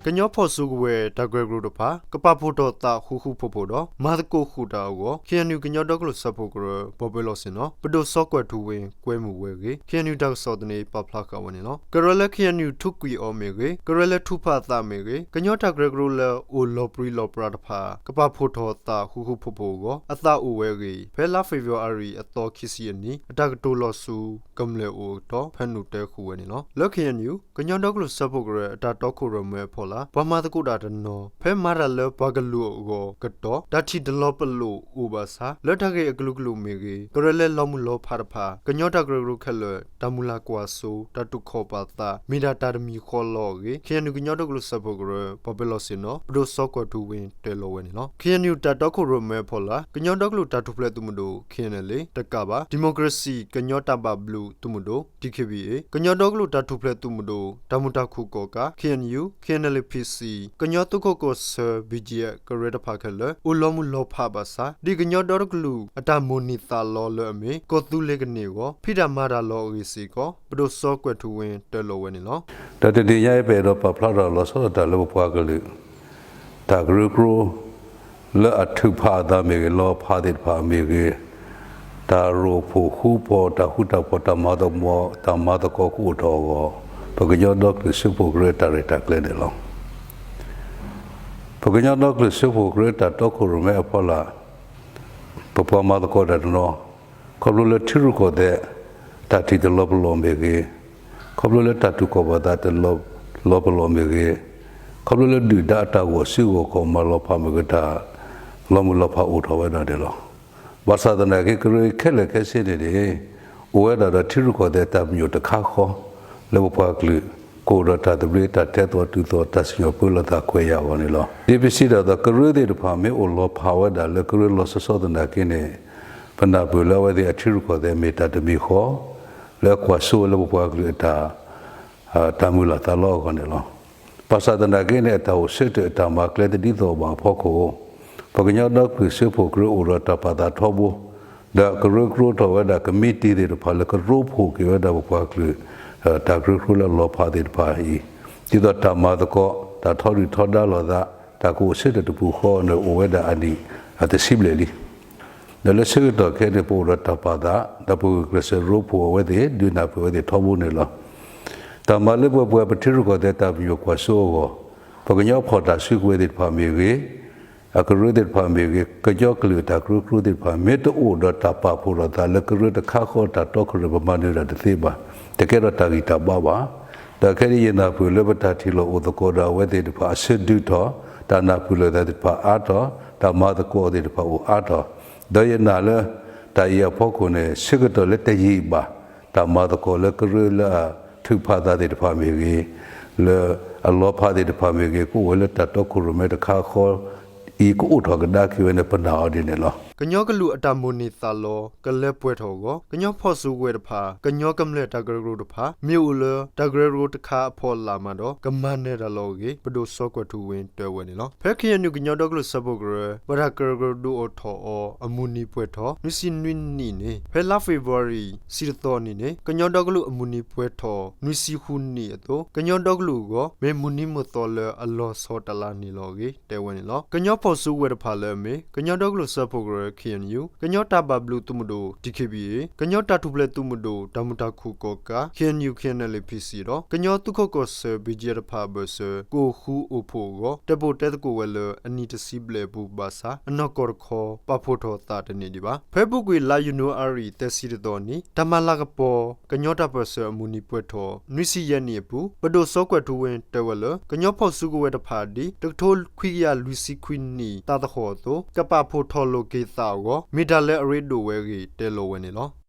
ကညီဖီၣ်စုကဝဲၤတၢ်ကရၢကရိတဖၣ် ကပာ်ဖှိၣ်ထီၣ်သးဃူဃူဖိးဖိးဒီး မၤသကိးဃုာ်တၢ်အဂီၢ် ခ့ၣ်အဲၣ်ယူၣ် ကညီဒီကလုာ်စၢဖှိၣ်ကရၢ ပှၤပၢၤလီၢ်ဆ့ၣ်နီၤ ပဒိၣ်စီၤကွဲၢ်ထူဝ့ ကွဲမုာ်ဝဲအဂ့ၢ် ခ့ၣ်အဲၣ်ယူၣ်တၢ်ကစီၣ်သန့ ပာ်ဖျါဃာ်ဝဲန့ၣ်လီၤ. ကရၢလၢ ခ့ၣ်အဲၣ်ယူၣ် ထုးကွံာ်အီၤမ့ၢ်ဂ့ၤ, ကရၢလၢထုးဖးအသးမ့ၢ်ဂ့ၤ, ကညီတၢ်ကရၢကရိလၢအိၣ်လီၤပြံလီၤပြါတဖၣ် ကပာ်ဖှိၣ်ထီၣ်သးဃူဃူဖိးဖိးအဂီၢ် အသးအိၣ်ဝဲအဂ့ၢ် ဖဲလါဖ့ၤဘြူၤအါရံၤ အသီခံဆံအနံၤ အတၢ်ကတိၤလီၤဆူ ကမျၢၢ်အိၣ်အကတီၢ် ဖဲနုာ်တဲဃုာ်ဝဲန့ၣ်လီၤ. လၢ ခ့ၣ်အဲၣ်ယူၣ် ကညီဒီကလုာ်စၢဖှိၣ်ကရၢ အတၢ်တီခိၣ်ရိၣ်မဲအဖီလာ် ပှၤမၤသကိးတၢ်တနီၤ ဖဲမၤတၢ်လၢပှၤကလုာ်အဂီၢ်ကတီၢ် တၢ်ထံၣ်တလီၤပလိာ်အိၣ်ဘၣ်ဆၣ် လၢတၢ်ဂ့ၢ်အကလုာ်ကလုာ်မ့ၢ်ဂ့ၤ, ကရၢလၢလီၤမုၢ်လီၤဖးတဖၣ် ကညီတၢ်ကရၢကရိခဲလၢာ် တၢ်မုၢ်လၢ်ကွၢ်စိ တၢ်တူၢ်ခီၣ်ပာ်သး မ့ၢ်ဒၣ်တၢ်တမံၤဃီလီၤအဂ့ၢ် ခ့ၣ်အဲၣ်ယူၣ် ကညီဒီကလုာ်စၢဖှိၣ်ကရၢ ပှၤပၢၤလီၢ်ဆ့ၣ်နီၤ ပဒိၣ်စီၤကွဲၢ်ထူဝ့ တဲလီၤဝဲန့ၣ်လီၤ. ခ့ၣ်အဲၣ်ယူၣ် တၢ်တီခိၣ်ရိၣ်မဲအဖီလာ် ကညီဒီကလုာ်တၢ်ထူၣ်ဖျဲးသုးမုၢ်ဒိၣ် ခ့ၣ်အဲၣ်ယူၣ် တကးဘၣ် ဒံၣ်မိၣ်ကရ့ၣ်စံၣ် ကညီတၢ်ဘၣ်ဘျုးသုးမုၢ်ဒိၣ် ကညီဒီကလုာ်တၢ်ထူၣ်ဖျဲးသုးမုၢ်ဒိၣ် တၢ်မုာ်တၢ်ခုၣ်ကီၣ်ကး ခ့ၣ်အဲၣ်ယူၣ်, ခ့ၣ်အဲၣ်ယူၣ် ပီၣ်စံၣ်, ကညီသုးခိၣ်ကီၢ်ဆၢ ဘံၣ်ကၠံၣ်အဲၣ် ကရၢတဖၣ်ခဲလၢာ် အိၣ်လီၤမုၢ်လီၤဖးဘၣ်ဆၣ် ဒ်ကညီဒီတကလုာ် အတၢ်မိၣ်န့ၢ်သးလီလၢအမ့ၢ် ကီၢ်သူလ့ၤကန့ၢ်အဂီၢ် ဖံးတၢ်မၤတၢ်လီၤအဂ့ၢ်စ့ၢ်ကီး ပဒိၣ်စီၤကွဲၢ်ထူဝ့ တဲလီၤဝဲန့ၣ်လီၤ. ဒီးတနံၤညါအံၤ ပအဲၣ်ဒိးပာ်ဖျါထီၣ်လီၤဆီဒၣ်တၢ်လၢပပှၤကလုာ် တၢ်ကရၢကရိ လၢအထုးဖးအသးမ့ၢ်ဂ့ၤ လီၤဖးသ့ၣ်တဖၣ်မ့ၢ်ဂ့ၤ, တၢ်ရိၣ်ဖှိၣ်ဃူဖိး တၢ်ဃူတၢ်ဖိး တၢ်မၤသကိး တၢ်မၤသကိးကအိၣ်ထီၣ်အဂီၢ် ပကညီဒီကလုာ်စၢဖှိၣ်ကရၢတၢ်ရဲၣ်တၢ်ကျဲၤန့ၣ်လီၤ. ပကညီဒီကလုာ်စၢဖှိၣ်ကရၢတၢ်တီခိၣ်ရိၣ်မဲအဖီလာ် ပပှၤမၤသကိးတၢ်တနီၤ ခီဖျိလၢထံရူၢ်ကီၢ်သဲး တၢ်ထံၣ်တလီၤပလိာ်မ့ၢ်ဂ့ၤ, ခီဖျိလၢတၢ်တူၢ်ခီၣ်ပာ်သးတလီၤပလိာ်မ့ၢ်ဂ့ၤ, ခီဖျိလၢဒုၣ်ဒါအတၢ်ဂီၤစုဂီၤခီၣ်မၤလီၤဖးမ့ၢ်ဂ့ၤ တၢ်လီၤမုၢ်လီၤဖးအိၣ်ထီၣ်ဝဲဒၣ်န့ၣ်လီၤ. ဘၣ်ဆၣ်သနာ်က့ ကရၢခဲလၢာ်ခဲဆ့န့ၣ်န့ၣ် အိၣ်ဝဲဒၣ်ဒီးထံရူၢ်ကီၢ်သဲးတၢ်ပညိၣ်တခါဃီ လၢပပှၤကလုာ် ကအိၣ်ဒီးတၢ်သဘျ့ တၢ်တဲသီတုၤသီ တၢ်စံၣ်ညီၣ်ပၢလီၤသးခွဲးယာ်အဂီၢ်န့ၣ်လီၤ. ဒ်ပစံးတၢ်ဒီး ကရၢသ့ၣ်တဖၣ်မ့ၢ်အိၣ်လီၤဖးဝဲဒၣ်လၢကရၢလီၤဆီဆီသနာ်က့န့ၣ် ပနၢ်ပၢၢ်လၢအဝဲသ့ၣ်အထံရူၢ်ကီၢ်သဲးမ့ၢ်တၢ်တမံၤဃီ လၢအကွၢ်စိဝဲလၢပပှၤကလုာ်အတၢ် တၢ်မုၢ်လၢ်သးလီအဂီၢ်န့ၣ်လီၤ. ဘၣ်ဆၣ်သနာ်က့န့ၣ် အတၢ်အိၣ်ဆၢထၢၣ်အတၢ်မၤကျဲတဒ်သိးဘၣ်အဖီခိၣ် ပကညီဒီကလုာ်စၢဖှိၣ်ကရၢအိၣ်ဒီးတၢ်ပာ်သးထီဘိ ဒီးကရၢကရိထီၣ်ဝဲဒၣ်ကမံးတံာ်သ့ၣ်တဖၣ်လၢကရိဖှိၣ်က့ၤဝဲဒၣ်ပပှၤကလုာ် တၢ်ကရၢကရိလၢအလီၤဖးသ့ၣ်တဖၣ်အံၤ ဒ်သိးတၢ်မၤသကိး တၢ်ထီဒုၣ်ထီဒါလိာ်သး တၢ်ကအိၣ်ဆၢထၢၣ်တပူၤဃီန့ၣ် အိၣ်ဝဲဒၣ်အနံၣ်တဆံဘျဲၣ်လံ. ဒီးလၢဆၢကတီၢ်ခဲအံၤန့ၣ် ပအိၣ်ဒီးတၢ်ပာ်သး ဒီးပဂုာ်ကျဲးစၢးရိဖှိၣ်အဝဲသ့ၣ် ဒုးနၢ်ပၢၢ်အဝဲသ့ၣ်ထီဘိန့ၣ်လီၤ. တၢ်မၤလၢပှဲၤပှဲၤ ပထံရူၢ်ကီၢ်သဲးတၢ်ပညိၣ်ကွၢ်စိအဂီၢ် ပကညီဖီၣ်တၢ်စုကဝဲၤသ့ၣ်တဖၣ်မ့ၢ်ဂ့ၤ အကရၢသ့ၣ်တဖၣ်မ့ၢ်ဂ့ၤ ကညီကလုာ်တၢ်ကရၢကရိသ့ၣ်တဖၣ် မ့ၢ်တအိၣ်ဒီးတၢ်ပာ်ဖှိၣ်ထီၣ်သးလၢကရၢတခါဃီတၢ်တီခိၣ်ရိၣ်မဲ ပမၤနၢၤတၢ်တသ့ဘၣ် တကဲထီၣ်တၢ်ဂံၢ်တၢ်ဘါဘၣ်. ဒီးခဲအံၤ ယနာ်ပၢၢ်လၢပတၢ်ထံၣ်လိာ်အိၣ်သကိးဒီးအဝဲသ့ၣ်တဖၣ်အဆၢဒုးထီၣ် တၢ်နၢ်ပၢၢ်လိာ်သးသ့ၣ်တဖၣ်အါထီၣ် တၢ်မၤသကိးသ့ၣ်တဖၣ်အိၣ်အါထီၣ် ဒီးယနာ်လၢ တၢ်အံၤအဖီခိၣ်န့ၣ် ဆၢကတီၢ်လၢတယံာ်ဘၣ် တၢ်မၤသကိးလၢကရၢလၢအထုးဖးသးသ့ၣ်တဖၣ်မ့ၢ်ဂ့ၤ လၢအလီၤဖးသ့ၣ်တဖၣ်မ့ၢ်ဂ့ၤ ကအိၣ်ဝဲလၢတၢ်တီခိၣ်ရိၣ်မဲတခါဃီ အံၤကအိၣ်ထီၣ်ကဒါက့ၤဝဲန့ၣ် ပနာ်အီၤဒ်န့ၣ်လီၤ. ကညီကလုာ်အတၢ်မိၣ်န့ၢ်သးလီ ကလၢပှဲၤထီၣ်အဂီၢ် ကညီဖီၣ်စုကဝဲၤတဖၣ် ကညီကမျၢၢ်တၢ်ကရၢကရိတဖၣ် မ့ၢ်အိၣ်လၢတၢ်ကရၢကရိတခါအဖီလာ်မးဒီး ကမၤနၢၤတၢ်လီၤအဂ့ၢ် ပဒိၣ်စီၤကွဲၢ်ထူဝ့ တဲဝဲန့ၣ်လီၤ. ဖဲ ခ့ၣ်အဲၣ်ယူၣ် ကညီဒီကလုာ်စၢဖှိၣ်ကရၢ ဘၣ်တၢ်ကရၢကရိဒုးအိၣ်ထီၣ်အီၤ အမုၢ်နံၤပှဲၤထီၣ် နွံဆံနွံနံၣ်န့ၣ် ဖဲလါဖ့ၤဘြူၤအါရံၤ ဆံတသီအနံၤန့ၣ် ကညီဒီကလုာ်အမုၢ်နံၤပှဲၤထီၣ် နွံဆံဃုနံၣ်အသိး ကညီဒီကလုာ်အဂီၢ် မ့ၢ်မုၢ်နံၤမုၢ်သီလၢအလီၤဆီတလးန့ၣ်လီၤအဂ့ၢ် တဲဝဲန့ၣ်လီၤ. ကညီဖီၣ်စုကဝဲၤတဖၣ်လၢအမ့ၢ် ကညီဒီကလုာ်စၢဖှိၣ်ကရၢ ခ့ၣ်အဲၣ်ယူၣ်, ကညီတၢ်ဘၣ်ဘျုးသုးမုၢ်ဒိၣ် DKBA, ကညီတၢ်ထူၣ်ဖျဲးသုးမုၢ်ဒိၣ် တၢ်မုာ်တၢ်ခုၣ်ကီၣ်ကး ခ့ၣ်အဲၣ်ယူၣ် ခ့ၣ်အဲၣ်ယူၣ် ပီၣ်စံၣ် ဒီး ကညီသုးခိၣ်ကီၢ်ဆၢ ဘံၣ်ကၠံၣ်အဲၣ်တဖၣ်အဘၢၣ်စၢၤ ကအိၣ်ဃူအိၣ်ဖိးအဂီၢ် တဲာ်ပိၣ်တဲသကိးဝဲလၢ အနံၣ်တဆံဘျဲၣ်အပူၤဘၣ်ဆၣ် အနီၢ်ကီၢ်တခီ ပာ်ဖှိၣ်ထီၣ်သးတန့ၢ်ဒံးဘၣ်. ဖဲအပူၤကွံာ် လါယနူၤအါရံၤ သၢဆံတသီအနံၤ တၢ်မၤလၤကပီၤ ကညီတၢ်ပၢၢ်ဆၢအမုၢ်နံၤပှဲၤထီၣ် နွံဆံယဲၢ်နံၣ်အပူၤ ပဒိၣ်စီၤကွဲၢ်ထူဝ့ တဲဝဲလၢ ကညီဖီၣ်စုကဝဲၤတဖၣ်ဒ် တကထိခွံကယၤလွံၢ်ဆံခွံနံၣ် သးသဟီၣ်အသိး ကပာ်ဖှိၣ်ထီၣ်လိာ်က့ၤသးအဂီၢ် မ့ၢ်တၢ်လၢအရ့ဒိၣ်ဝဲအဂ့ၢ် တဲလီၤဝဲန့ၣ်လီၤ.